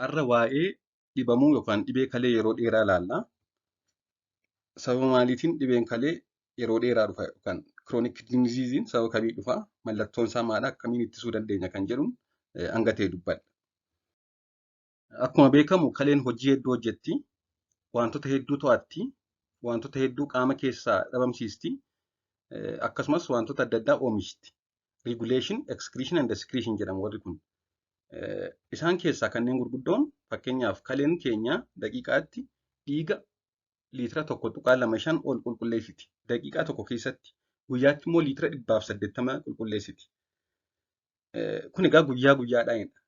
Har'a waa'ee dhibamuu yookaan dhibee kalee yeroo dheeraa ilaalla. Sababa maaliitiin dhibeen kalee yeroo dheeraa dhufa yookaan chronic kidney disease sababa kamii dhufa? Mallattoon isaa maali? Akkamiin ittisuu dandeenya kan jedhuun hanga ta'e dubbadha. Akkuma beekamu kaleen hojii hedduu hojjetti. Wantoota hedduu to'atti. Wantoota hedduu qaama keessaa dhabamsiisti. Akkasumas wantoota adda addaa oomishti. Regulation, excretion and secretion jedhamu warri kun. Isaan keessaa kanneen gurguddoon, fakkeenyaaf, kaleen keenya daqiiqaatti dhiiga liitira 1.25 ol qulqulleessiti. Daqiiqaa tokko keessatti. Guyyaatti immoo liitira 180 qulqulleessiti. Kun egaa guyyaa guyyaadhaanidha.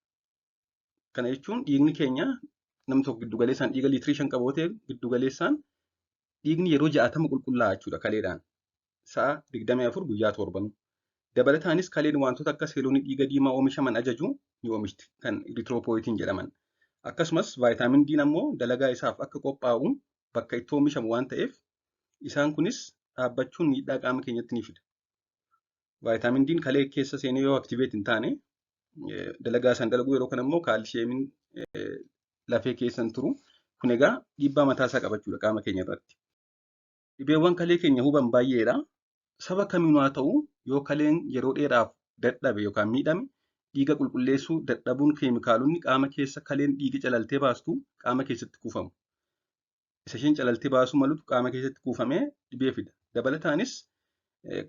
Kana jechuun dhiigni keenya, namni tokko giddu galeessaan dhiiga liitirii 5 qabu yoo ta'e, giddu galeessaan dhiigni yeroo 60 qulqullaa'a jechuudha kaleedhaan. Sa'a 24 guyyaa 7. Dabalataanis kaleen wantoota akka seeloonni dhiiga diimaa oomishaman ajaju ni oomishti, kan erythropoietin jedhaman. Akkasumas vitamin D ammoo dalagaa isaaf akka qophaa'u bakka itti oomishamu waan ta'eef, isaan kunis dhaabbachuun miidhaa qaama keenyatti ni fida. Vitamin D kalee keessa seenee yoo activate hin taane dalagaa isaan dalagu, yeroo kana immoo kaalshiyeemiin lafee keessa hin turu. Kun egaa dhiibbaa mataa isaa qabachuudha qaama keenya irratti. Dhibeewwan kalee keenya huban baay'eedha. Saba kamiinuu haa ta'u, yoo kaleen yeroo dheeraaf dadhabe yookaan miidhame, dhiiga qulqulleessuu dadhabuun keemikaalonni qaama keessa kaleen dhiiga calaltee baastu qaama keessatti kuufamu. Isa isheen calaltee baasuu malutu qaama keessatti kuufamee dhibee fida. Dabalataanis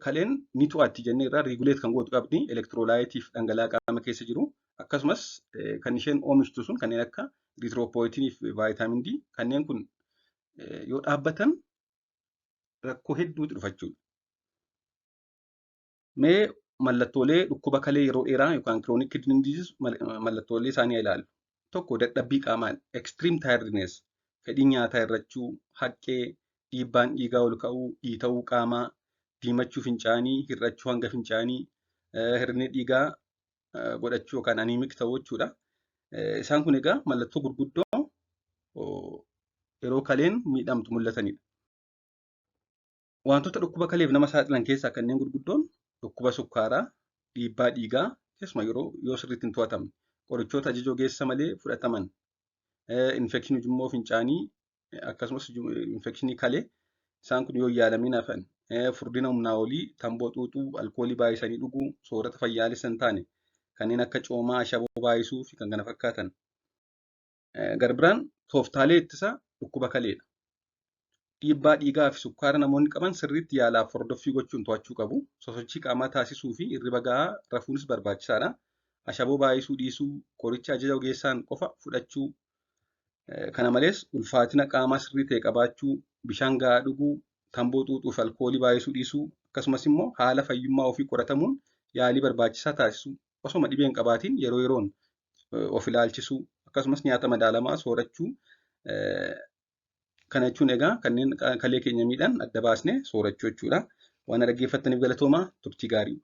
kaleen ni to'atti jennee irraa, regulate kan gootu qabdi electrolyte fi dhangala'aa qaama keessa jiru. Akkasumas kan isheen oomishtu sun kanneen akka erythropoietin fi vitamin D kanneen kun yoo dhaabbatan rakkoo hedduutu dhufa jechuudha. Mee mallattoolee dhukkuba kalee yeroo dheeraa yookaan chronic kidney disease mallattoolee isaanii ilaallu. Tokko, dadhabbii qaamaa, extreme tiredness, fedhii nyaataa hir'achuu, haqqee, dhiibbaan dhiigaa ol ka'uu, dhiita'uu qaamaa, diimachuu fincaanii, hir'achuu hanga fincaanii, hir'inni dhiigaa godhachuu yookaan anemic ta'uu jechuudha. Isaan kun egaa mallattoo gurguddoo yeroo kaleen miidhamtu mul'atanidha. Wantoota dhukkuba kaleef nama saaxilan keessaa kanneen gurguddoon dhukkuba sukkaaraa, dhiibbaa dhiigaa, keessumaa yeroo yoo sirriitti hin to'atamne, qorichoota ajaja ogeessa malee fudhataman, infekshinii ujummoo fincaanii, akkasumas infekshinii kalee, isaan kun yoo yaalamiin hafan, furdina humnaa olii, tamboo xuuxuu, alkoolii baay'isanii dhuguu, soorata fayyaalessa hin taane kanneen akka coomaa, ashaboo baay'isuu fi kan kana fakkaatan. Garbiraan tooftaalee ittisa dhukkuba kaleedha. Dhiibbaa dhiigaa fi sukkaara namoonni qaban sirriitti yaalaaf hordoffii gochuun to'achuu qabu. Sosochii qaamaa taasisuu fi hirriba gahaa rafuunis barbaachisaadha. Ashaboo baay'isuu dhiisuu, qoricha ajaja ogeessaan qofa fudhachuu. Kana malees ulfaatina qaamaa sirrii ta'e qabaachuu, bishaan gahaa dhuguu, tamboo xuuxuu fi alkoolii baay'isuu dhiisuu, akkasumas immoo haala fayyummaa ofii qoratamuun yaalii barbaachisaa taasisuu, osoma dhibee hin qabaatiin yeroo yeroon of ilaalchisuu, akkasumas nyaata madaalamaa soorachuu. Kana jechuun egaa kanneen kalee keenya miidhan adda baasnee soorachuu jechuudha. Waan dhaggeeffattaniif galatoomaa, turtii gaarii.